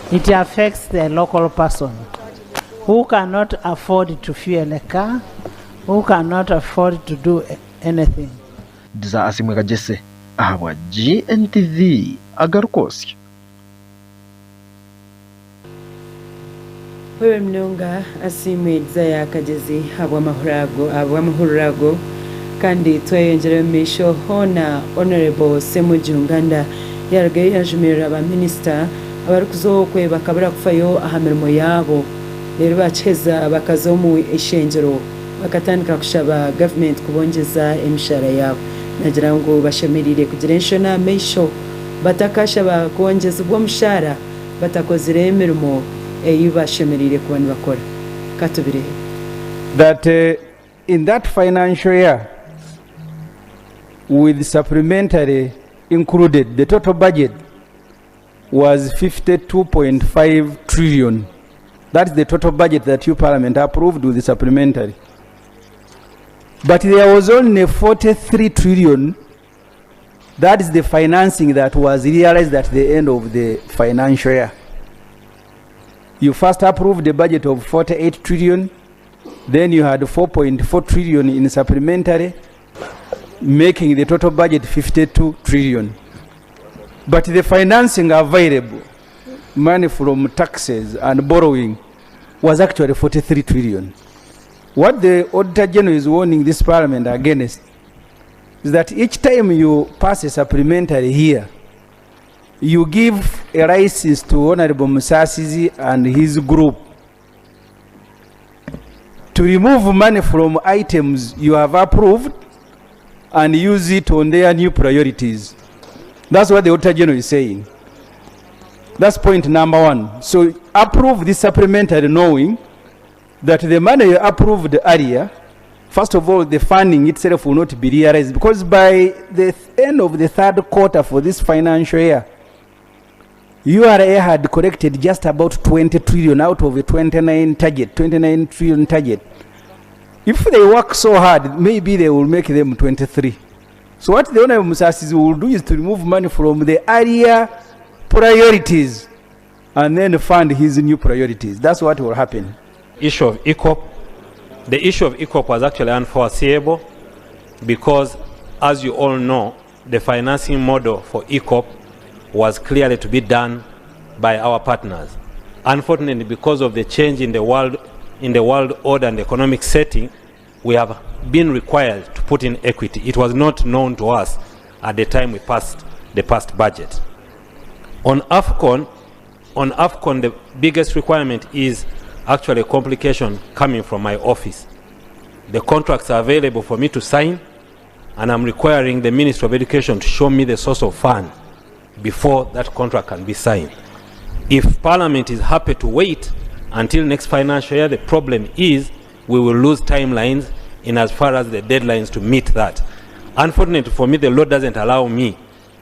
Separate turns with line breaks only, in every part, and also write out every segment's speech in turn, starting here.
It affects the local person who cannot afford to fuel a car, who cannot afford to do anything.
Diza Asiimwe Kagyese ahabwa GNTV agarikwotsya.
Webare munonga Asiimwe Desire Kagyezi ahabw'amahurire ago kandi tweyongyerayo omu maisho hoona Honourable Ssemujju Nganda yarugayo yajumirira ba minisita abarikuza okwe bakabura kufayo aha mirimo yaabo reero bakiheza bakaza omu ishengyero bakatandika kushaba gavumenti kubongyeza emishara yaabo. Nagira ngu bashemereire kugira enshoni aha maisho batakashaba kwongyezibwa omushara batakozire emirimo ei bashemereire kuba nibakora. Ka tubireebe.
That in that financial year with supplementary included the total budget was 52.5 trillion. That's the total budget that you parliament approved with the supplementary. But there was only 43 trillion. That is the financing that was realized at the end of the financial year. You first approved the budget of 48 trillion, then you had 4.4 trillion in supplementary, making the total budget 52 trillion. But the financing available, money from taxes and borrowing, was actually 43 trillion. What the Auditor General is warning this parliament against is that each time you pass a supplementary here, you give a license to Honorable Musasizi and his group to remove money from items you have approved and use it on their new priorities. That's what the Auditor General is saying. That's point number one. So approve this supplementary knowing that the money you approved earlier, first of all, the funding itself will not be realized because by the end of the third quarter for this financial year, URA had collected just about 20 trillion out of a 29 target, 29 trillion target. If they work so hard, maybe they will make them 23. So what the Honorable Musasizi will do is to remove money from the earlier priorities and then fund his new priorities. That's what will happen.
Issue of EACOP. The issue of EACOP was actually unforeseeable because, as you all know, the financing model for EACOP was clearly to be done by our partners. Unfortunately, because of the change in the world, in the world order and economic setting, we have been required to put in equity. It was not known to us at the time we passed the past budget. On AFCON, on AFCON, the biggest requirement is actually a complication coming from my office. The contracts are available for me to sign, and I'm requiring the Ministry of Education to show me the source of fund before that contract can be signed. If Parliament is happy to wait until next financial year, the problem is we will lose timelines in as far as the deadlines to meet that. Unfortunately for me, the law doesn't allow me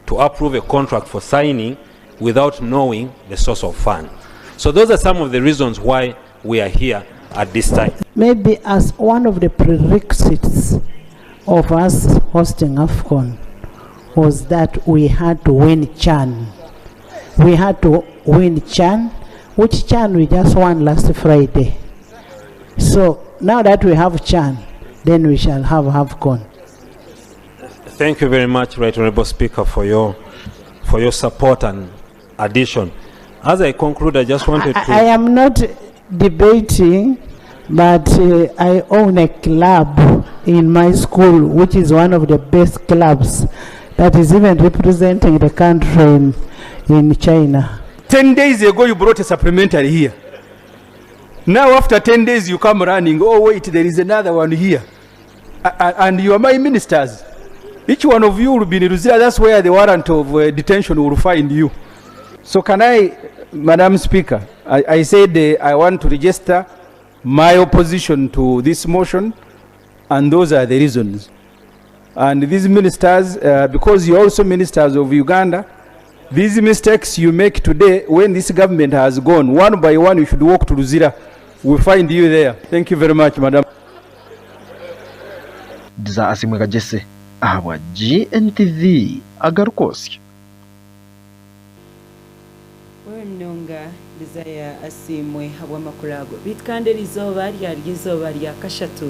to approve a contract for signing without knowing the source of fund. So those are some of the reasons why we are here at this time.
Maybe as one of the prerequisites of us hosting AFCON was that we had to win CHAN. We had to win CHAN, which CHAN we just won last Friday. So now that we have CHAN, then we shall have AFCON.
Thank you very much, Right Honorable Speaker, for your, for your support and addition. As I conclude, I just wanted to...
I, I am not debating, but I own a club in my school, which is one of the best clubs that is even representing the country in, in China.
10 days ago, you brought a supplementary here. Now, after 10 days, you come running. Oh, wait, there is another one here. And you are my ministers. Each one of you will be in Luzira. That's where the warrant of detention will find you. So can I, Madam Speaker, I said I want to register my opposition to this motion, and those are the reasons. And these ministers, because you're also ministers of Uganda, these mistakes you make today, when this government has gone, one by one, you should walk to Luzira. We'll find you there. Thank you very much, Madam.
Diza Asiimwe Kagyese ahabwa GNTV agarikwotsya.
Wewe Webale munonga Desire Asiimwe habw'amakuru ago. Beitu kandi erizooba ryari eizooba rya kashatu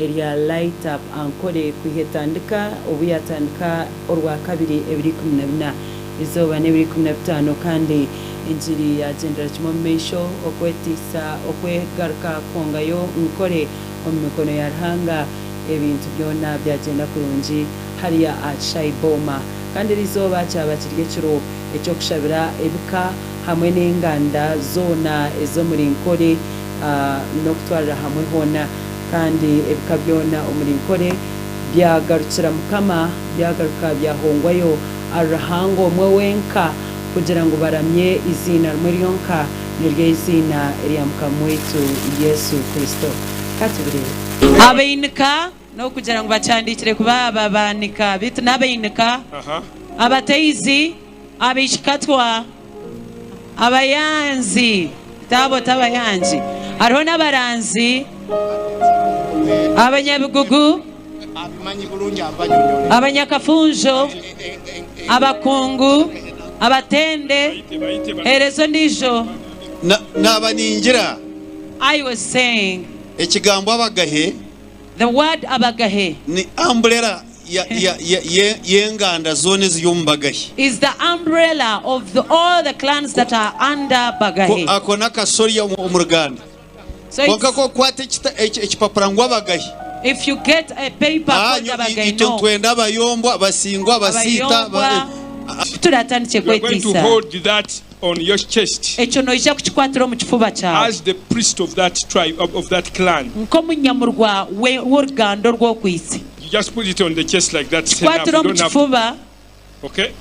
erya Light Up Ankole kwiha etandika obu yatandika orwakabiri ebiro 14 eizooba n'ebiro 15 kandi engiri yagyendera kimwe omu maisho okweteisa okwegaruka kwongayo Nkole omu mikono ya Ruhanga ebintu byona byagyenda kurungi hariya aha kishaayi Boma kandi erizooba kyaba kiri ekiro eky'okushabira ebika hamwe n'enganda zoona ez'omuri Nkore n'okutwarira hamwe hoona. Kandi ebika byona omuri Nkore byagarukira Mukama, byagaruka byahongwayo ahari Ruhanga omwe wenka, kugira ngu baramye eiziina rimwe ryonka, niryo eiziina erya Mukama waitu Yesu Kristo. Ka tubireebe. Abainika N'okugira ngu bakyandiikire kuba ababanika, beitu n'abainika, abataizi, abaishikatwa, abayanzi, abo t'abayangi, hariho n'abaranzi, abanyabigugu, abanyakafunjo, abakungu, abatende, heereza ondiijo.
Naaba ningira.
I was saying.
Ekigambo abagahe.
The word Abagahe.
Ni umbrella y'enganda zoona eziri omu Bagahe.
Is the umbrella of the all the clans that are under Bagahe.
Ako n'akasorya omu Ruganda.
So it's.
Kwonka ku okukwata ekipapura ngu Abagahe.
If you get a paper called Abagahe,
Itwe
no.
nitwenda Abayombwa, Abasingwa, Abasiita.
Abayombwa. Ku turatandikye
You are going to
kweteisa.
hold that on your chest.
Ekyo noija kukikwatira omu kifuba kyawe.
As the priest of that tribe, of that clan.
Nk'omunyamurwa w'oruganda orw'okwitsi.
You just put it on the chest like that, it's enough,
Kikwatire
you
omu
don't have to.
kifuba.
Okay?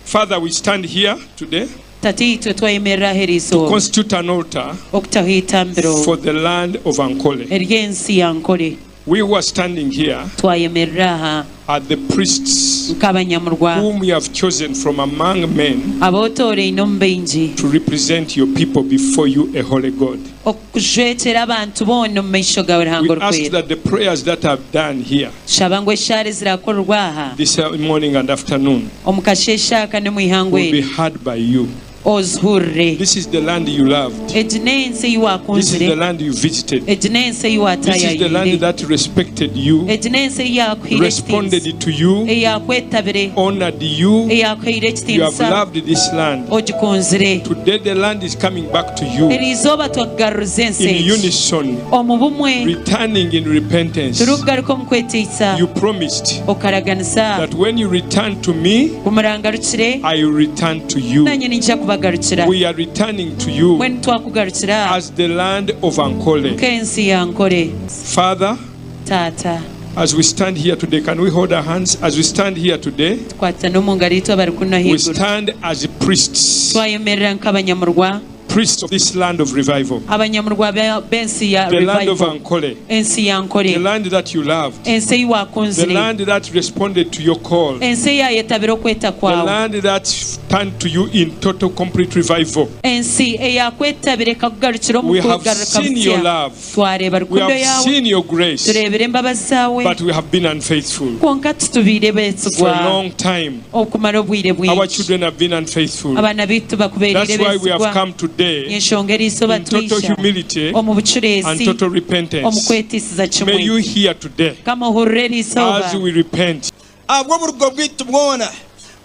Father, we stand here today
Tataitwe, twayemerera aha eri
to
izooba
constitute an altar
okutaho eitambiro
for the land of Ankole.
ery'ensi ya Nkore.
We who are standing here
Twayemerera aha
are the priests
nk'abanyamurwa
whom you have chosen from among men
abu otooraine omu baingi
to represent your people before you, a holy God.
okujwekyera abantu boona omu maisho gaawe Ruhanga
We ask
Orikwera.
that the prayers that are done here
Shaba ngu eshaara eziraakorerwa aha
this morning and afternoon
omu kasheeshe aka n'omu ihangwe
will be
eri
heard by you.
Ozihurire.
This is the land you loved.
Egi n'ensi ei
This is
waakunzire.
the land you visited.
Egi n'ensi ei
This is the land
waataayaayire.
that respected you,
Egi n'ensi ei yaakuhaire ekitiinisa,
responded to you,
eyakwetabire,
honored you.
eyaakuhaire
You have
ekitiinisa,
loved this land.
ogikunzire.
Today the land is coming back to you
Eri izooba twakugaruriza ensi
in
egi
unison,
omu bumwe,
returning in repentance.
turikugaruka omu kweteisa.
You promised
Okaraganisa
that when you return to me,
ku murangarukire,
I will return to you.
naanye niinyija kubagarukira.
We are returning to you
Mbwenu twakugarukira
as the land of Ankole.
nk'ensi ya Nkore.
Father,
Taata,
as we stand here today, can we hold our hands? As we stand here today,
tukwatane omu ngaro itwe abari kunu
we
ahaiguru.
stand as priests,
Twayemerera nk'abanyamurwa,
priests of this land of revival,
abanyamurwa b'ensi ya
the land of
Revival,
Ankole,
ensi ya
the
Nkore,
land that you loved,
ensi ei
the
waakunzire,
land that responded to your call,
ensi eyaayetabire okweta
the
kwawe,
land that turned to you in total complete revival.
ensi eyaakwetabire ekakugarukira omu
We have
kugaruka
seen your
busya.
love.
Twareeba
We
rukundo
have
yaawe,
seen your grace,
tureebire embabazi zaawe,
but we have been unfaithful
kwonka titubaire
for a
beesigwa
long time.
okumara obwire
Our
bwingi.
children have been unfaithful.
Abaana baitu bakubaire
That's why we have
beesigwa.
come today
Enshonga eri izooba
in total
twija
humility
omu
and
bucureezi,
total
omu
repentance.
kwetiisiza
May you
kimwe.
hear today
Mukama ohurire eri izooba.
as we repent.
Ahabw'oburugo bwaitu bwona,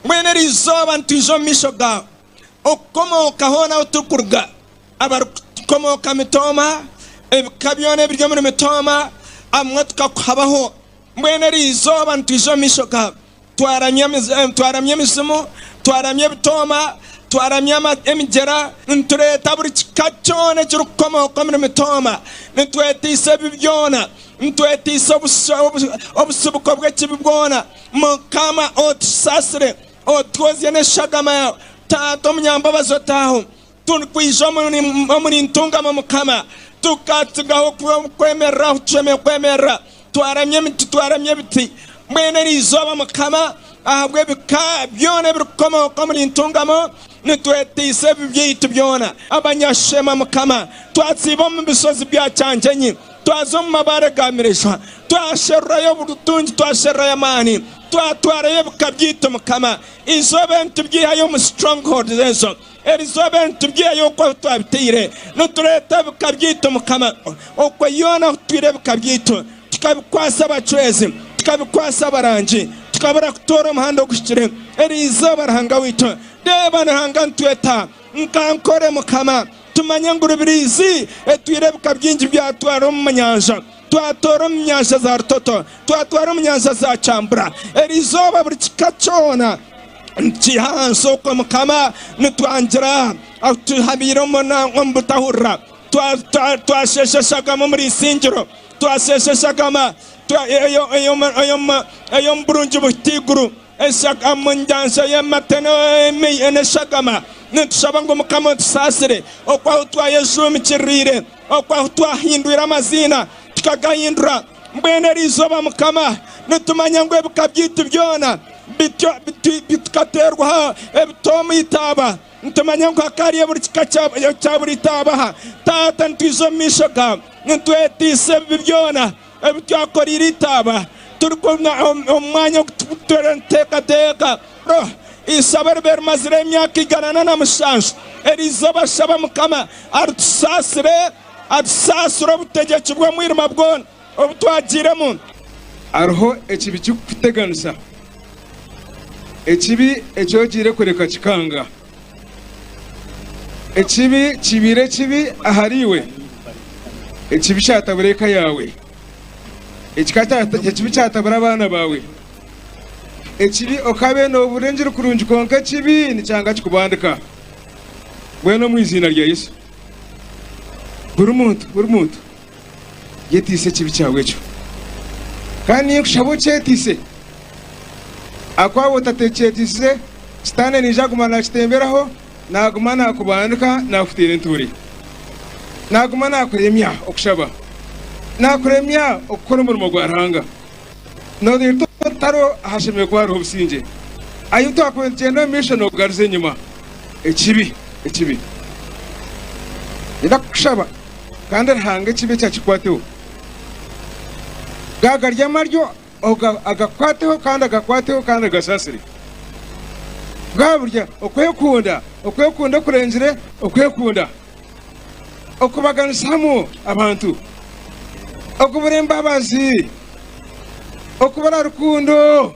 mbwenu eri izooba nitwija omu maisho gaawe, okukomooka hoona ahu turikuruga, abarikukomooka Mitooma, ebika byona ebiri omuri Mitooma, abamwe tukakuhabaho. Mbwenu eri izooba nitwija omu maisho gaawe, twaramya twaramya emizimu, twaramya ebitooma, twaramya emigyera, nitureeta buri kika kyona ekirikukomooka omuri Mitooma, nitweteisa ebi byona, nitweteisa obutsibuko bw'ekibi bwona. Mukama otusaasire, otwozye n'eshagama yaawe. Taata omunyambabazi otaaho, turikwija omuri ntungamo Mukama, tukatsigaho kwemerera ahu tushemereire kwemerera. Twaramya emiti, twaramya ebiti. Mbwenu eri izooba Mukama, ahabw'ebika byona ebirikukomooka omuri ntungamo, nitweteisa ebibi byaitu byona. Abanyashema Mukama, twatsiiba omu bishozi bya Kyangyenyi, twaza omu mabaare ga Mirejwa, twasherurayo obutungi, twasherurayo amaani. Twatwarayo ebika byaitu Mukama. Eizooba eri nitubyihayo omu strongholds ezo. Erizooba eri nitubyihayo okwo ahu twabitaire. Nitureeta ebika byaitu Mukama. Okwo yoona ahu tutwire ebika byaitu, tukabikwasa abacwezi, tukabikwasa abarangi, tukabura kutoora omuhanda oguhikire. Erizooba Ruhanga waitu, reeba Ruhanga nitweta nka Ankole Mukama. Tumanye ngu Rubirizi etwire ebika byingi byatwara omu nyanja. Twatoora omu nyanja za Rutoto, twatwara omu nyanja za Kyambura. Eri izooba buri kika kyona nitukiiha ahansi okwo Mukama nitwangira ahu tuhabiire omu butahurira. Twasheesha eshagama omuri Isingiro, twasheesha eshagama ey'omu burungi buhita eiguru. Omu nyanja y'amate n'eshagama, nitushaba ngu Mukama otusaasire okwo ahu twayejumikiririire, okwo ahu twahindwire amaziina tukagahindura. Mbwenu eri izooba Mukama, nitumanya ngu ebika byaitu byona bityo tukateerwaho ebitoomu itaaba. Nitumanya ngu hakariyo buri kika kya buri itaaba aha. Taata, nitwija omu maisho gaawe, nitweteisa ebibi byona. Ebi twakoreire itaaba turi omu mwanya ogu turiyo nituteekateeka. Eishabo ribe rimazire emyaka 107. Eri izooba shaba Mukama aritusaasire, atusaasire obutegyeki bw'omwirima bwona obu twagiiremu.
Hariho ekibi kirikukuteganisa, ekibi eki ogiire kureka kikanga. Ekibi kibaire ekibi ahariiwe, ekibi kyatabura eka yaawe, ekibi kyatabura abaana baawe, ekibi okabe nobuurira engiri kurungi kwonka ekibi nikyanga kikubandika. Mbwenu omu iziina rya Yesu, buri muntu, buri muntu yetiise ekibi kyawe ekyo. Kandi ninkushaba okyetiise. Ahakuba waaba otatekyetiisize, Sitaane naija kuguma naakitemberaho, naaguma naakubandika, naakuteera entuure. Naaguma naakuremya okushaba, naakuremya okukora omurimo gwa Ruhanga. Nooreeta orutaro ahashemereire kuba hariho obusingye. Ahu twakubaire nitugyenda omu maisho noogaruza enyima. Ekibi, ekibi. Niinyenda kukushaba kandi Ruhanga ekibi eki akikwateho. Gaaba gari amaryo. Agakwateho kandi agakwateho kandi agasaasire. Bwa buryo okwekunda, okwekunda okurengire okwekunda, okubaganisamu abantu, okubura embabazi, okubura rukundo,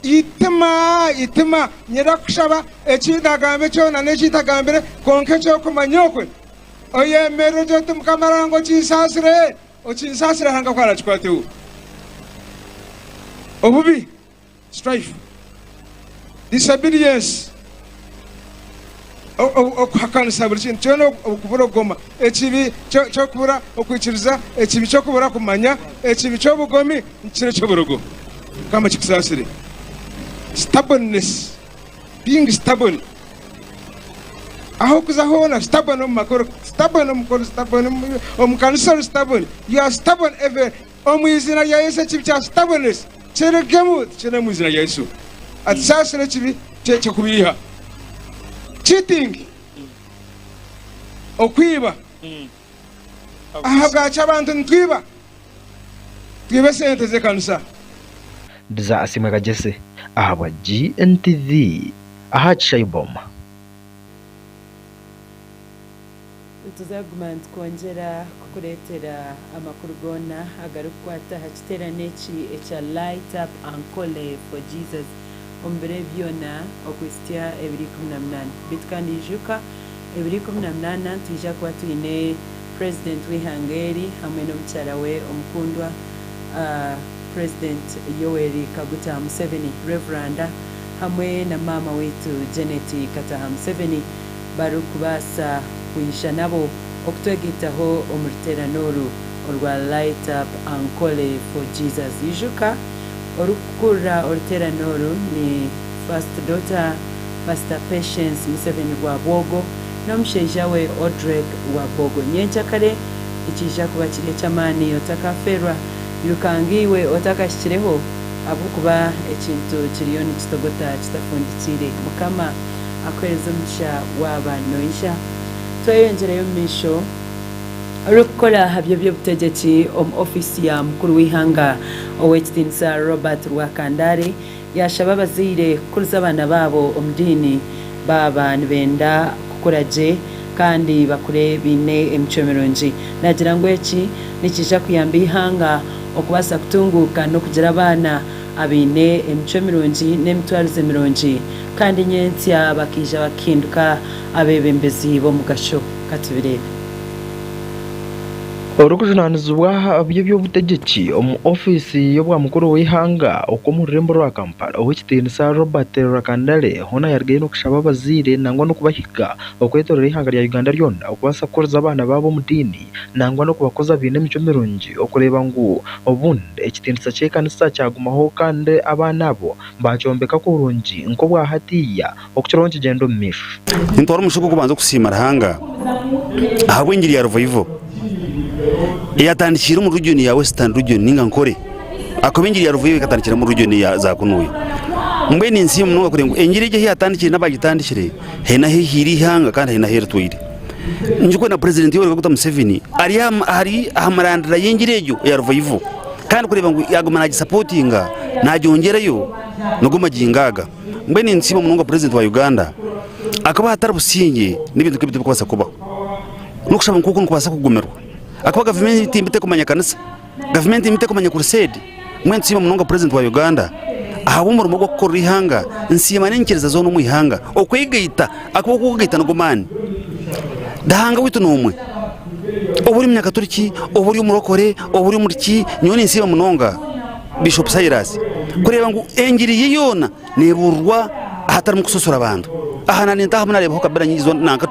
eitima, eitima. Nyenda kukushaba eki ndagambe kyona n'eki ntagambire, kwonka eki orikumanya okwe, oyemerere ogire oti, Mukama Ruhanga okinsaasire. Okinsaasire Ruhanga ku araakikwateho. Obubi, strife, disobedience, okuhakanisa buri kintu kyona, okubura okugoma, ekibi ky'okubura okwikiriza, ekibi ky'okubura kumanya, ekibi ky'obugomi nikikira eky'oburogo. Mukama kikusaasire. Stubbornness. Being stubborn Ahu okuza hoona stubborn omu maka ori stubborn omu ka ori stubborn omu kanisa ori stubborn you are stubborn everywhere omu iziina rya Yesu ekibi kya stubbornness kirugemu tukine omu iziina rya Yesu atusaasire ekibi ky'okubiiha cheating okwiba Ahabwaki abantu nitwiba? Twiba esente z'ekanisa.
Ndiza Asiimwe Kagyese ahabwa GNTV aha Kishaayi Boma.
Nituza kuguma nitukwongyera kukureetera amakuru goona agarikukwata aha kiteerane eki ekya Light Up Ankole for Jesus omu biro ebi byona okuhitsya ebiro 18. Beitu kandi ijuka Ebiro 18 nitwija kuba twine Purezidenti w'eihanga eri hamwe n'omukyara we omukundwa Purezidenti Yoweri Kaguta Museveni, Revuranda hamwe na maama waitu Janet Kataha Museveni barikubaasa kwija nabo okutwegaitaho omu ruteerane oru orwa Light Up Ankole for Jesus. Ijuka orikukurira oruteerane oru ni First Daughter Pastor Patience Museveni Rwabwogo n'omushaija we Odrek Rwabwogo. Nyenkyakare nikiija kuba kiri eky'amaani otakafeerwa. Irukanga iwe otakahikireho ahabw'okuba ekintu kiriyo nikitogota kitafundikiire. Mukama akuheereze omugisha waaba noija. Tweyongyereyo omu maisho. Orikukora aha by'eby'obutegyeki omu ofiisi ya mukuru w'eihanga, Ow'ekitiinisa Robert Rwakandare yaashaba abazaire kukuriza abaana baabo omu diini baaba nibenda kukura gye kandi bakure baine emicwe mirungi. Naagira ngu eki nikiija kuyamba eihanga okubaasa kutunguuka n'okugira abaana abaine emicwe mirungi n'emitwarize mirungi kandi nyentsya bakaija bakahinduka abeebembezi b'omugasho. Ka tubireebe.
Orikujunaanizibwa aha by'eby'obutegyeki omu ofiisi y'obwa mukuru w'eihanga okw'omu rurembo rwa Kampala, Ow'ekitiinisa Robert Rwakandare hoona yarugayo n'okushaba abazaire nangwa n'okubahiga okwetoorora eihanga rya Uganda ryona okubaasa kukuriza abaana baabo omu diini nangwa n'okubakuza baine emicwe mirungi okureeba ngu obundi ekitiinisa ky'ekanisa kyagumaho kandi abaana abo baakyombeka kurungi nk'obwa hatiiya okukiraho nikigyenda omu maisho.
Nintwara omugisha ogu kubanza okusiima Ruhanga ahabw'engiri ya Revival eyatandikiire omu region ya Western region ninga Nkore ahakuba engiri ya Revival ekatandikira omu region ya za kunuya. Mbwenu ninsiima munonga kureba ngu engiri egi ahu yatandikire n'abagitandikire haine ahu ehiire eihanga kandi haine ahu eritwaire. Nyijuka na President Yoweri Kaguta Museveni ari aha mirandira y'engiri egyo eya Revival kandi kureba ngu yaguma nagisapotinga nagyongyerayo nigo magingo aga. Mbwenu ninsiima munonga Purezidenti wa Uganda akaba hatari busingye n'ebintu nk'ebi tibikubaasa kubaho. N'okushaba nk'oku nikubaasa kugumirwa ahakuba gavumenti mbi terikumanya kanisa, gavumenti mbi terikumanya kuruseedi. Mbwenu nitusiima munonga Purezidenti wa Uganda ahabw'omurimo ogu arikukorera eihanga. Nsiima n'enyikiriza zoona omu ihanga okwegaita ahakuba okwegaita nigo maani. Ruhanga waitu n'omwe, oba ori omunyakaturiki, oba ori omurokore, oba ori omuri ki, nyowe ninsiima munonga. Bishop Silas kureeba ngu engiri ye yoona nebuurirwa ahatarimu kusosora bantu. Aha na nintaahamu nareebaho kabira nyingi zoona nanka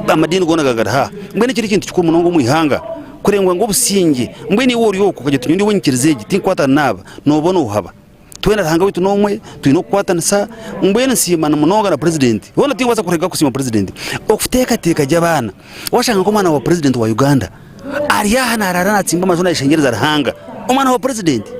amadiini goona gagari aha. Mbwenu eki n'ekintu kikuru munonga omu ihanga kureeba ngu obusingye mbwenu iwe ori okwo okagira oti nyowe ndi ow'enyikiriza egi tinkukwatana naaba nooba noohaba. Twena Ruhanga waitu n'omwe twine okukwatanisa mbwenu nsiima na munonga na purezidenti hoona tinkubaasa kureka kusiima purezidenti okuteekateeka gye abaana. Washanga nk'omwana wa purezidenti wa Uganda Ari aha naaraara naatsimba amaju naayeshengyereza Ruhanga, omwana wa purezidenti.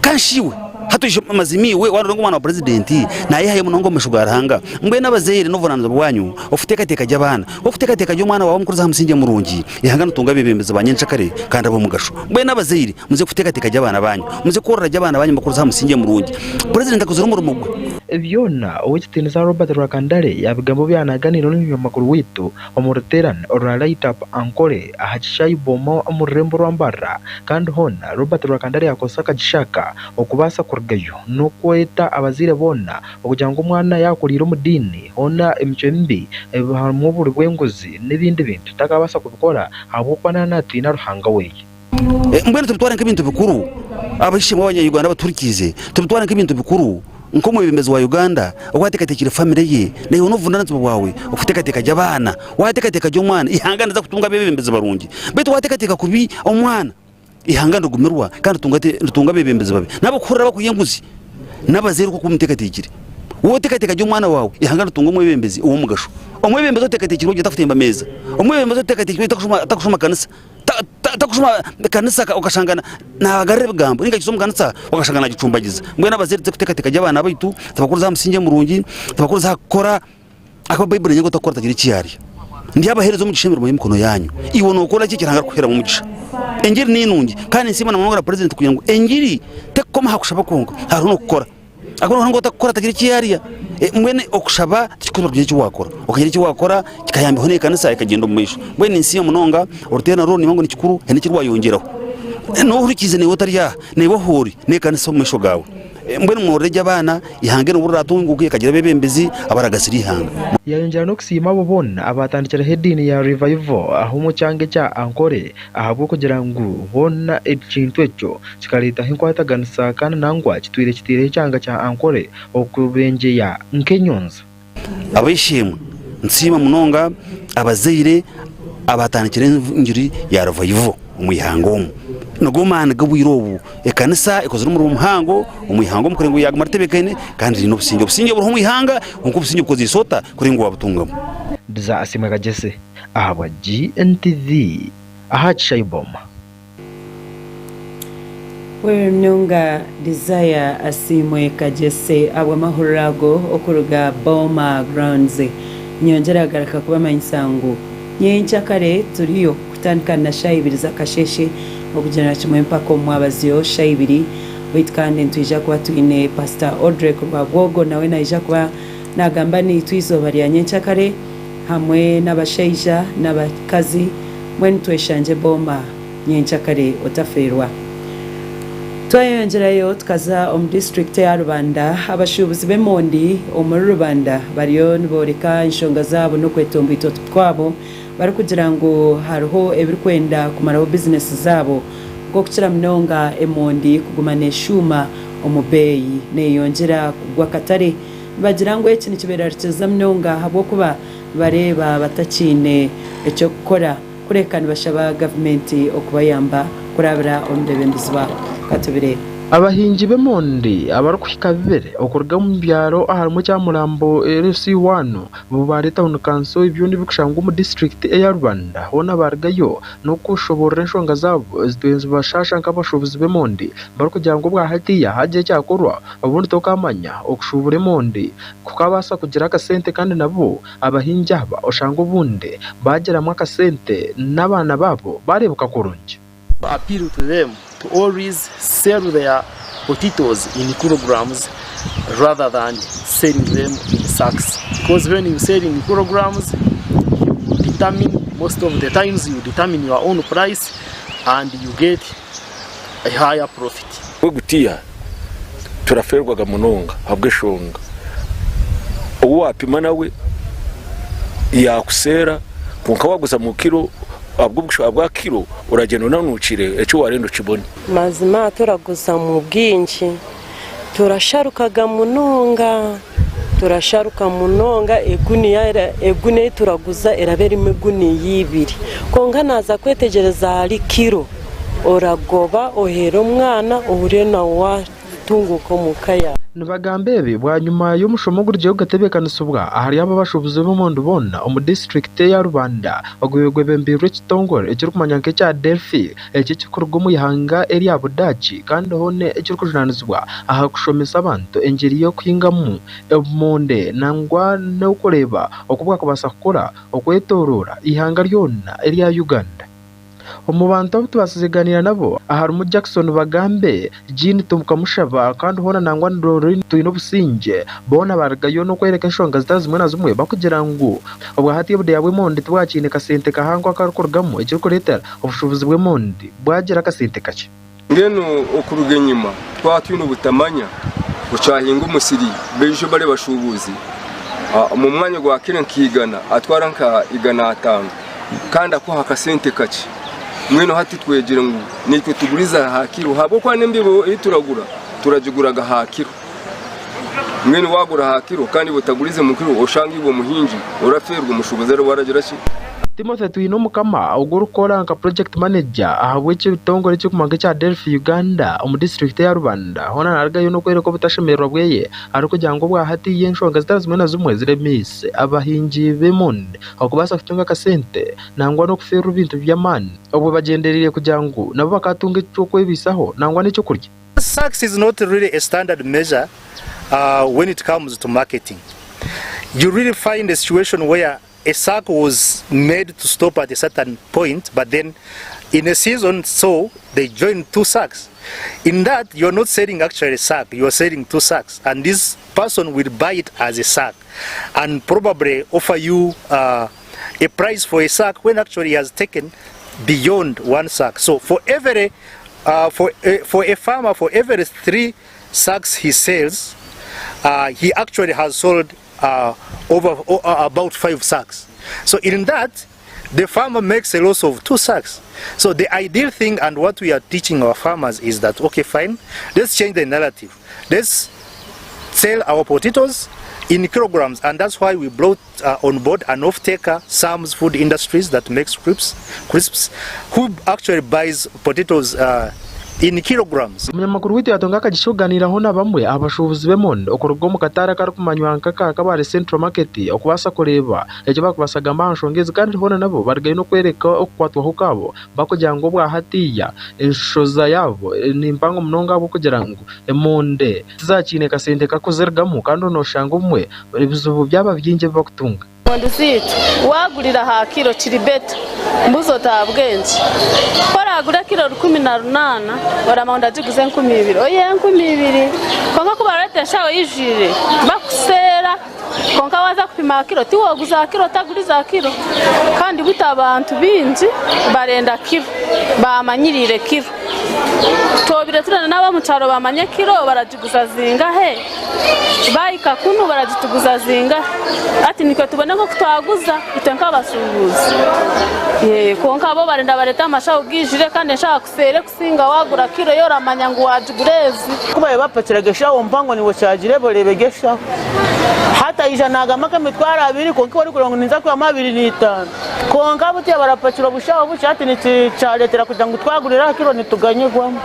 Kandi shi iwe? Hati oije mazima iwe waareeba ngu omwana wa purezidenti naayehayo munonga omu maisho ga Ruhanga. Mbwenu abazaire n'obuvunaanizibwa bwanyu okuteekateeka gye abaana. Okuteekateeka gye omwana waawe omukurize aha musingye murungi, eihanga nitunga abeebembezi ba nyencakare kandi ab'omugasho. Mbwenu abazaire muze kuteekateeka gye abaana baanyu, muze kworora gye abaana baanyu mubakurize aha musingye murungi. Purezidenti akozire omurimo gwe.
Byona, Ow'ekitiinisa Robert Rwakandare yaabigamba obu yaaba naaganiira n'omunyamakuru waitu omu ruteerane orwa Light Up Ankole aha kishaayi Boma omu rurembo rwa Mbarara kandi hoona Robert Rwakandare yakozesa akagisha aka okubaasa kurugayo n'okweta abazaire boona okugira ngu omwana yaakuriire omu diini hoona emicwe mibi harimu oburi bw'enguzi n'ebindi bintu takabaasa kubikora ahabw'okuba naaba naatiina Ruhanga weye.
Mbwenu tubitware nk'ebintu bikuru, ab'eishe-emwe Abanya-Uganda abatuhurikiize, tubitware nk'ebintu bikuru nk'omwebembezi wa Uganda oku ateekateekire famire ye, naiwe n'obuvunanizibwa bwawe okuteekateeka gye abaana. Waateekateeka gye omwana, eihanga niriza kutunga abeebembezi barungi. Beitu waateekateeka kubi omwana, eihanga nirigumirwa kandi ritunga abeebembezi babi. N'abarikuhurira barikurya enguzi n'abazaire oku orikuba omuteekateekire. Waaba oteekateeka gye omwana waawe, eihanga niritunga omwebembezi ow'omugasho. Omwebembezi oteekateekirwe gye takutemba meeza. Omwebembezi oteekateekirwe gye takushoma kanisa. Takushuma kanisa okashanga nagarura ebigambo ninga akiza omu kanisa okashanga nagicumbagiza. Mbwenu abazaire tuze kuteekateeka gye abaana baitu, tubakurize aha musingye murungi, tubakurize aha kukora ahakuba Baiburi negira ngu otakukora tagira eki yarya. Ndyabaheereza omugisha emirimo y'emikono yaanyu. Iwe nookora ki eki Ruhanga arikukuheeramu omugisha? Engiri ni nungi kandi ninsiima na munonga na purezidenti kugira ngu engiri tekukoma aha kushaba kwonka hariho n'okukora. Ahabw'okuba Ruhanga otakukora tagira eki yarya. Mbwenu okushaba tikikuza kugira eki wakora. Okagira eki wakora kikayambaho n'ekanisa ekagyenda omu maisho. Mbwenu ninsiima munonga oruteerane oru nimanya ngu ni kikuru haine eki rwayongyeraho. N'ohurikiize naiwe otari aha, naiwe ahu ori n'ekanisa omu maisho gaawe. Mbwenu mworore gye abaana, eihanga eri obu riratunguuka rikagira abeebembezi abaragasire eihanga.
Yayongyera n'okusiima abo boona abaatandikiraho ediini ya Revival aha omu kyanga ekya Ankole ahabw'okugira ngu hoona ekintu ekyo Kikareetaho enkwataganisa kandi nangwa kitwire kitaireho ekyanga kya Ankole okubengyeya nk'enyonza.
Ab'eishe-emwe, nitusiima munonga abazaire abaatandikire engiri ya Revival omu ihanga omu. Nigo maani g'obwire obu. Ekanisa ekozire omurimo muhango omu ihanga omu kureba ngu yaaguma ritebeekaine kandi riine obusingye. Obusingye buriho omu ihanga kwonka obusingye bukozeise ota kureba ngu waabutungamu?
Desire Asiimwe Kagyese ahabwa GNTV aha Kishaayi Boma.
Werenunga Desire Asiimwe Kagyese ahabw'amahurire ago okuruga Boma Grounds. Nyongyera garuka kubamanyisa ngu nyenkya kare turiyo. Kutandika na shaaha ibiri z'akasheeshe okugyendera kimwe mpaka omu mwabazyo shaaha ibiri. Beitu kandi nitwija kuba twine Pasita Odrek Rwabwogo nawe naija kuba nagamba naitwe eizooba rya nyenkyakare hamwe n'abashaija n'abakazi mbwenu tweshangye Booma nyenkyakare otafeerwa. Twayeyongyerayo tukaza omu disiturikiti eya Rubanda, abashuubuzi b'emondi omuri Rubanda bariyo nibooreka enshonga zaabo n'okwetomboitwa twabo barikugira ngu hariho ebirikwenda kumaraho bizinesi zaabo nk'okukira munonga emondi kuguma neshuuma omu beeyi neyongyera kugwa akatare. Nibagira ngu eki nikiberarikiriza munonga ahabw'okuba nibareeba batakiine eky'okukora kureka nibashaba gavumenti okubayamba kurabira omu beebembezi baabo. Ka tubireebe.
Abahingi b'emondi abarikuhika bibiri okuruga omu byaro aharimu ekya Murambo LC1, Bubare Town Council byona ebirikushangwa omu disiturikiti eya Rubanda hoona baarugayo n'okushoboorora enshonga zaabo ezitwire nizibashaasha nk'abashuubuzi b'emondi barikugira ngu obwa hatiiya haagira ekyakorwa obundi tokaamanya okushuubura emondi kukabaasa kugira akasente kandi nabo abahingi aba oshange obundi baagiramu akasente n'abaana baabo baareebeka kurungi.
Appeal to them to always sell their potatoes in kilograms rather than selling them in sacks because when you sell in kilograms you determine most of the times you determine your own price and you get a higher profit.
Bwegutiya turaferwaga munonga ahabw'eshonga ou wapima nawe yakuseera kwonka waguza mu kiro ahabwa kiro oragyenda onanuukire eki warenda okibone.
Mazima turaguza mu bwingi turasharukaga munonga turasharuka munonga eguniya eguniya ei turaguza eraba erimu eguniya ibiri kwonka naaza kwetegyereza ahari kiro oragoba oheere omwana ohurire nawe waatunguuka omu ka yaawe.
Nibagamba ebi bwanyima y'omushomo ogurugire kugatebeekanisibwa ahari abo abashuubuzi b'emondi boona omu disiturikiti eya Rubanda ogwabaire gwebembeirwe ekitongore ekirikumanywa nk'ekya Delphi eki ekirikuruga omu ihanga erya Budaaki kandi hoona ekirikujunaanizibwa aha kushomesa abantu engyeri y'okuhingamu obumonde nangwa n'okureeba oku bwakubaasa kukura okwetooroora eihanga ryona erya Uganda. Omu bantu abu tubaasize kugaaniira nabo harimu Jackson Bagambe, Jean Tukamushaba kandi hoona nangwa na Doreen Twinobusingye. Boona baarugayo n'okworeka enshonga zitari zimwe na zimwe barikugira ngu obwahati obudeeya bw'emondi tibwakiine kasente kahango akarikurugamu ekirikureetera obushuubuzi bw'emondi bwagira akasente kakye.
Mbwenu okuruga enyima twaba twine obutamanya, okyahinga omusiri beijo bari bashuubuzi omu mwanya gwa kiro nka igana atwara nka igana ataano kandi akuha akasente kakye. Mbwenu hati twegire ngu naitwe tugurize aha kiro ahabw'okuba n'embibo ei turagura turagiguraga aha kiro. Mbwenu waagura aha kiro kandi iwe otagurize mu kiro oshanga iwe omuhingi orafeerwa omushuubuzi ariwe aragira ki?
Timothy Twinomukama ogwo orikukora nka Project Manager ahabw'ekitongore ekirikumanywa nk'ekya Delphi Uganda omu disiturikiti eya Rubanda hoona narugayo n'okworeka obutashemererwa bweye arikugira ngu obwahati enshonga zitari zimwe na zimwe ziremeise abahingi b'emondi okubaasa kutunga akasente nangwa n'okufeerwa ebintu by'amaani obwo bagyendereire kugira ngu nabo bakaatunga eky'okwebaisaho nangwa n'ekyokurya.
Sacks is not really a standard measure uh, when it comes to marketing. You really find a situation where a sack was made to stop at a certain point, but then in a season, so they join two sacks. In that, you're not selling actually a sack, you're selling two sacks, and this person will buy it as a sack and probably offer you uh, a price for a sack when actually he has taken beyond one sack. So for every uh, for, uh, for a farmer, for every three sacks he sells, uh, he actually has sold uh, over uh, about five sacks. So in that, the farmer makes a loss of two sacks. So the ideal thing and what we are teaching our farmers is that, okay, fine, let's change the narrative. Let's sell our potatoes in kilograms, and that's why we brought uh, on board an off-taker, Sam's Food Industries, that makes crisps, crisps who actually buys potatoes uh, in kilograms.
Omunyamakuru waitu yaatunga akagisha kugaaniiraho na bamwe aha bashuubuzi b'emondi okuruga omu katare akarikumanywa nk'aka Kabale Central Market okubaasa kureeba eki barikubaasa kugamba aha nshonga ezi kandi hoona nabo barigayo n'okworeka okukwatwaho kwabo barikugira ngu obwa hatiiya enshoza yaabo ni mpango munonga ahabw'okugira ngu emondi tizakiine kasente kakuzirigamu kandi nooshanga obumwe ebizibu byaba bingi ebi barikutunga.
Emondi zaitu waagurira aha kiro kiri beta mbuza oti ahabw'enki? Ku oraagure kiro 18 oramanya ngu ndagiguza 2000 oyihe 2000 kwonka ku barareeta enshaho eijwire bakuseera kwonka waaza kupima aha kiro tiwooguza aha kiro otagurize aha kiro kandi beitu abantu baingi barenda kiro baamanyiriire kiro. Twobire turenda n'ab'omu kyaro bamanye kiro baragiguza zingahe, bahika kunu baragituguza zingahe. Hati nikwe tubone nk'oku twaguza itwe nk'abashuubuzi. Kwonka bo barenda barete amashaho gaijire kandi enshaho akuseere kusinga wagura kiro yo oramanya ngu wagigura ezi.
Ku baabaire bapakiraga eshaho mpango niiwe okyagireeba oreeba egi eshaho. Hati aija naagamba nk'emitwaro abiri kwonka iwe orikureeba ngu ninza kwihamu 25. Kwonka butya barapakira obushaho bukye hati nikikyareetera kugira ngu twagurira aha kiro nituganyirwamu.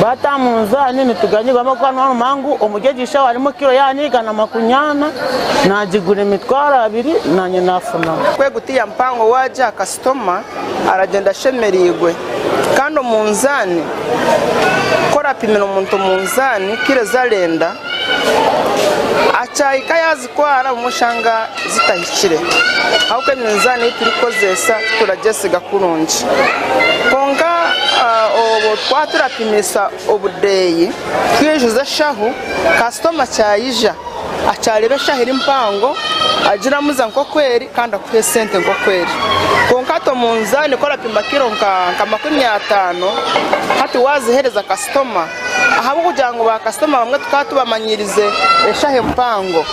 Baata aha munzaani nituganyirwamu ahabw'okuba noomanya ngu omuri egi shaho harimu kiro yaaba ni 140 naagigura 20,000 naanye naafunamu.
Kwegutiya mpango waagiha kasitoma aragyenda ashemereirwe kandi omunzaani ku orapimira omuntu omunzaani kiro ezi arenda akyahika yaazitwara obumwe oshanga zitahikire ahabw'okuba eminzaani ei turikukozesa tituragyesiga kurungi. Kwonka obwo twaba turapimisa obudeeyi twijuza eshaho, kasitoma kyayija akyareeba eshaho eri mpango agiramuza nk'oku eri kandi akuha esente nk'oku eri. Kwonka hati omunzaani ku orapima kiro nka 50 hati waaziheereza kasitoma, Ahabw'okugira ngu baakasitoma bamwe tukaba tubamanyirize eshaho empango,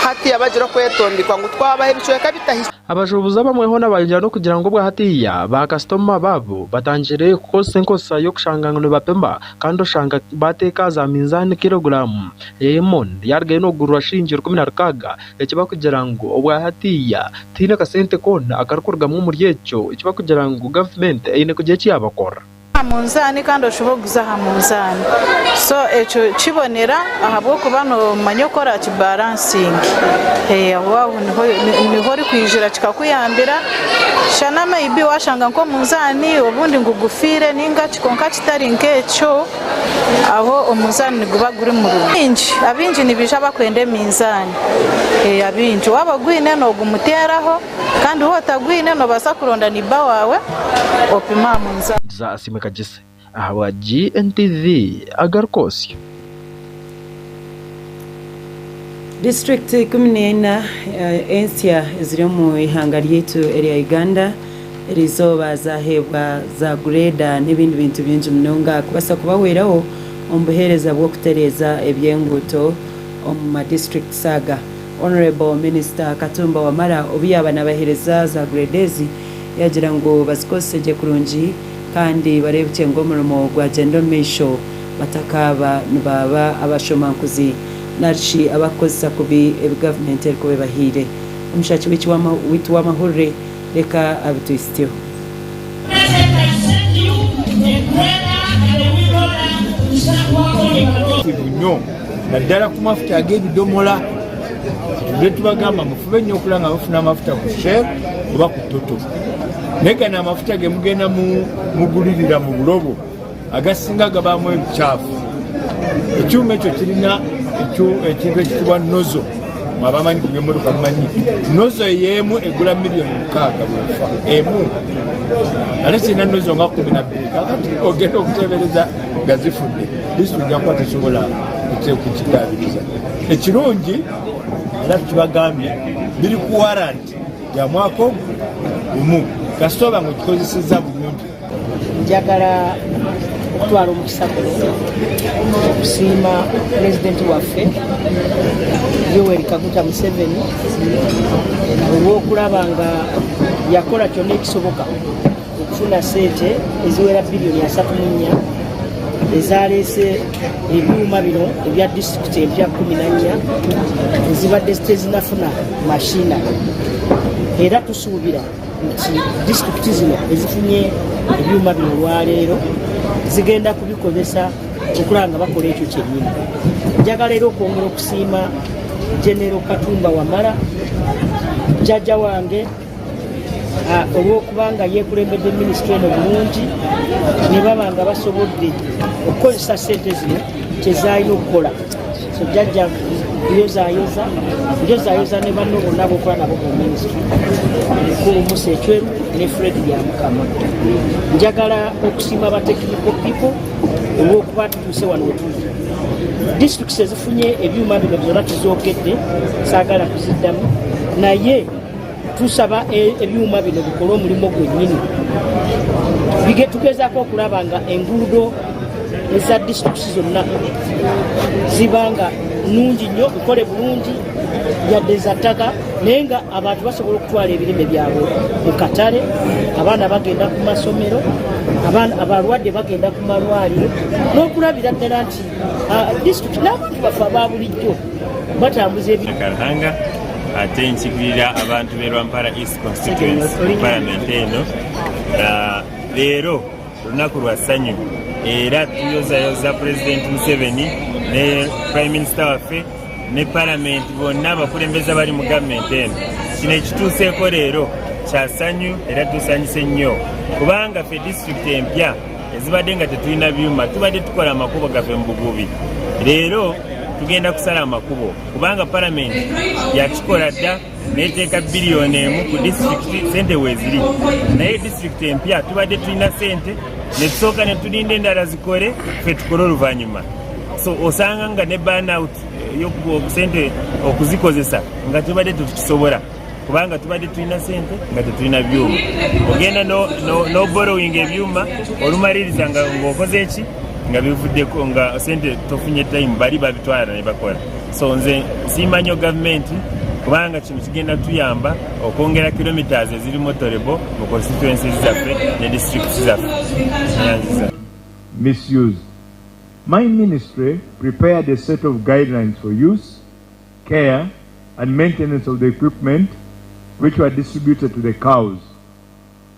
hati abagira okwetondekwa ngu twabaha ebicweka bitahikire.
Abashuubuzi abamwe hoona bayongyera n'okugira ngu obwahatiiya baakasitoma baabo batangire kukozesa enkozesa y'okushanga ngu nibapima kandi oshanga baateeka aha za minzaani kiloguraamu y'emondi yaarugayo n'okugurwa shilingi 16 ekibarikugira ngu obwahatiiya tihaine kasente koona akarikurugamu omuri ekyo ekibarikugira ngu gavumenti eine kugira eki yaabakora.
Aha munzaani kandi oshube oguze aha munzaani so ekyo kibonera ahabw'okuba nomanya oku orakibaransinge aho aho niho orikwijira kikakuyambira shana may be washanga nk'omunzaani obundi ngu gufiire ninga ki kwonka kitari nk'ekyo aho omunzaani niguba guri murungi. Abaingi nibaija bakwenda eminzaani abaingi waaba ogwine nogumuteraho. Kandi waaba otagwine, noobaasa kuronda neiba waawe opime aha munzaani.
Za Asiimwe Kagise ahabwa GNTV agarikwotsya.
Disiturikiti 14 ensya eziri omu ihanga ryaitu erya Uganda eriizooba zaheebwa za gureeda n'ebindi bintu bingi munonga kubaasa kubahweraho omu buheereza bw'okutereeza eby'enguuto omu ma disiturikiti aga. Honourable Minister Katumba Wamala obu yaaba nabahereza za grade ezi yagira ngu bazikozese gye kurungi kandi bareebukye ngu omurimo gwagyenda omu maisho batakaaba nibaaba abashomankuzi narishi abakukozesa kubi ebi gavumenti erikuba ebahaire. Omushaki waitu w'amahurire reka abitwitsityeho.
Kizibu nnyo naddala ku mafuta ag'ebidomola. Kyetuvudde tubagamba mufube nnyo okulaba nga mufuna amafuta ku Shell oba ku Total. Naye gano amafuta ge mugenda mugulirira mu bulobo agasinga gabaamu ebicaafu. Ekyuma ekyo kirina ekintu ekitibwa nozo abamanyi ku by'emmotoka mumanyi nozo ey'emu egula miliyoni 6 bwefa emu ate kirina nozo nga 12 kakati ogenda okuteebereza nga zifudde disitulikiti ejja kuba tesobola kukidaabiriza. Ekirungi era tukibagambye biri ku waranti ya mwaka ogu gumu kasita oba nga ogikozesezza bulungi.
Njagala okutwara omukisa guno okusiima Pulezidenti waffe Yoweri Kaguta Museveni olw'okulaba nga yakola kyonna ekisoboka okufuna ssente eziwera biliyoni 34 ezaleese ebyuma bino ebya disitulikiti empya 14 ezibadde tezinafuna mashina era tusuubira nti disitulikiti zino ezifunye ebyuma bino olwaleero zigenda kubikozesa okulaba nga bakola ekyo kyennyini. Njagala era okwongera okusiima Genero Katumba Wamala jjajja wange olw'okuba nga yeekulembedde minisitule eno bulungi ne baba nga basobodde okukozesa ssente zino kye zaalina okukola. So jajja nkuyozayoza, njozayoza ne banno bonna ab'okola nabo mu minisitule, Mukulu Musa Ecweru ne Fred Byamukama. Njagala okusiima ba technical people olw'okuba tutuuse wano wetuli. Disitulikiti ezifunye ebyuma bino byonna tuzoogedde, saagala kuziddamu, naye tusaba e, ebyuma bino bikole omulimu gwennyini. Tugezaako okulaba nga enguudo eza disitulikiti zonna ziba nga nnungi nnyo, bikole bulungi yadde za ttaka, naye nga abantu basobola okutwala ebirime byabwe mu katale, abaana bagenda ku masomero, abalwadde bagenda ku malwaliro, n'okulabira ddala nti disitulikiti n'abantu baffe aba bulijjo batambuza ebi
Karuhanga ate nkigirira abantu b'e Rwampara East Constituency mu palamenti eno. Leero lunaku lwa ssanyu era tuyozayoza Pulezidenti Museveni ne Prime Minister waffe ne palamenti bonna abakulembeze abali mu gavumenti eno. Kino ekituuseeko leero kya ssanyu era tusanyuse nnyo kubanga ffe disitulikiti empya ezibadde nga tetulina byuma tubadde tukola amakubo gaffe mu bugubi. Leero tugenda kusala amakubo kubanga palamenti yakikola dda neteeka biliyoni emu ku disitulikiti, sente weeziri, naye disitulikiti empya tubadde tulina sente netusooka netulinda endala zikole ffe tukole oluvannyuma. So osanga nga ne burnout sente okuzikozesa nga tubadde tetukisobola kubanga tubadde tulina sente nga tetulina byuma. Ogenda n'oborrowinga ebyuma olumaliriza nga ng'okoze ki nga bivuddeko nga sente tofunye time bali babitwala ne bakola. So nze nsiima nnyo gavumenti kubanga kino kigenda tuyamba okwongera kilometers eziri motorable mu constituencies zaffe ne districts zaffe. Nyanziza.
Misuse. My ministry prepared a set of guidelines for use, care and maintenance of the equipment which were distributed to the cows.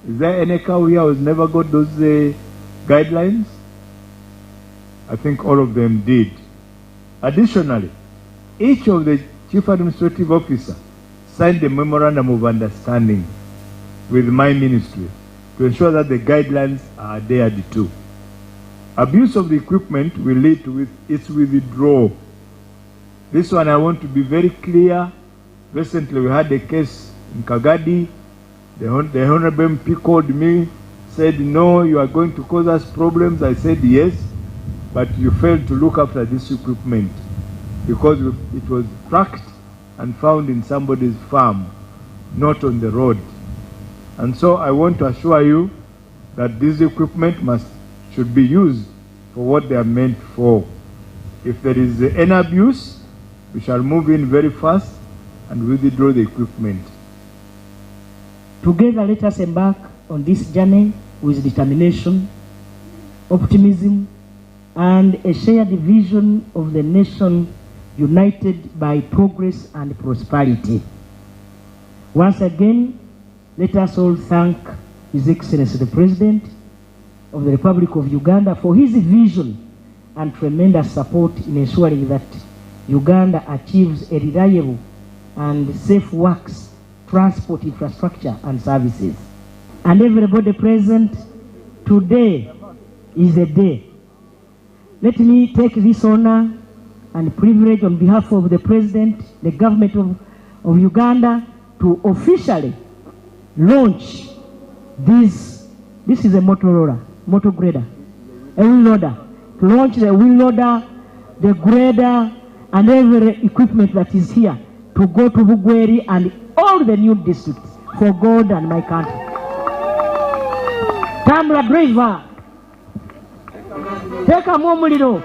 Is there any cow here who's never got those guidelines? I think all of them did. Additionally, each of the chief administrative officer signed a memorandum of understanding with my ministry to ensure that the guidelines are adhered to. Abuse of the equipment will lead to its withdrawal. This one I want to be very clear. Recently we had a case in Kagadi. The Honorable MP called me, said, no, you are going to cause us problems. I said, yes, but you failed to look after this equipment because it was tracked and found in somebody's farm, not on the road. And so I want to assure you that this equipment should be used for what they are meant for. If there is any abuse, we shall move in very fast and withdraw the equipment.
Together, let us embark on this journey with determination, optimism, and a shared vision of the nation united by progress and prosperity. Once again, let us all thank His Excellency the President of the Republic of Uganda for his vision and tremendous support in ensuring that Uganda achieves a reliable and safe works, transport infrastructure and services. And everybody present, today is a day. Let me take this honor and privilege on behalf of the President, the government of Uganda, to officially launch this. This is a Motorola, motor grader, a wheel loader. To launch the wheel loader, the grader, and every equipment that is here to go to Bugweri and all the new districts for God and my country. Tambula driver, tekamu omuliro,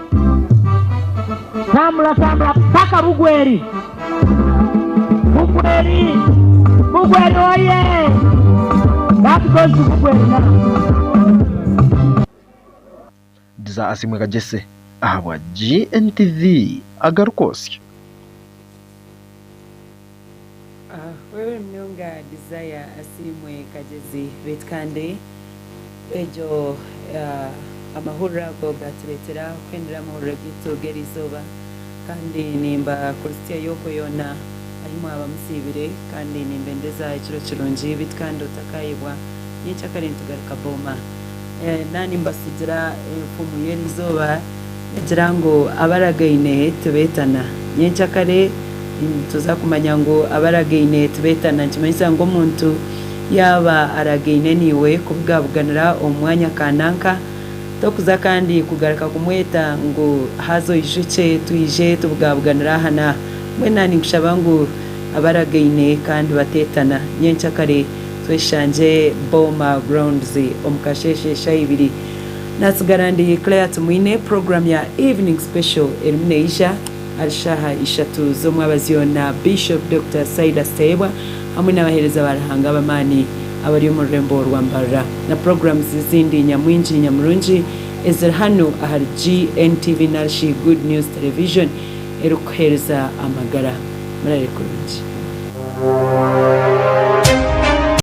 tambula tambula paka Bugweri. Bugweri, Bugweri oye! That goes to Bugweri now.
Desire Asimwe Kagyese ahabwa GNTV agarikwotsya.
Webale munonga Desire Asiimwe Kagyezi. Beitu kandi egyo amahurire ago gatureetera kuhendera amahurire gaitu g'erizooba kandi nimba Kristya y'okwo yoona ahi mwaba musiibire kandi nimbendeza ekiro kirungi beitu kandi otakayebwa nyenkyakare nitugaruka Booma. Naanimbasigira enfumu y'erizooba Nigira ngu abaragaine tibeetana. Nyenkyakare nituza kumanya ngu abaragaine tibeetana nikimanyisa ngu omuntu yaaba aragaine naiwe kubugabuganira omu mwanya kananka, tokuza kandi kugaruka kumweta ngu haza oijukye twije tubugabuganire aha n'aha. Mbwenu naanye ninkushaba ngu abaragaine kandi bateetana. Nyenkyakare tweshangye Boma Grounds omu kasheeshe shaaha ibiri. Natsigara ndi Claire Tumwine, puroguraamu ya Evening Special erimu neija ahari shaaha ishatu z'omwabazyo na Bishop Dokita Silas Tayebwa hamwe n'abaheereza ba Ruhanga ab'amaani abari omu rurembo rwa Mbarara na puroguraamu ezindi nyamwingi nyamurungi eziri hanu ahari GNTV narishi Good News Television erikukuheereza amagara. Murare kurungi.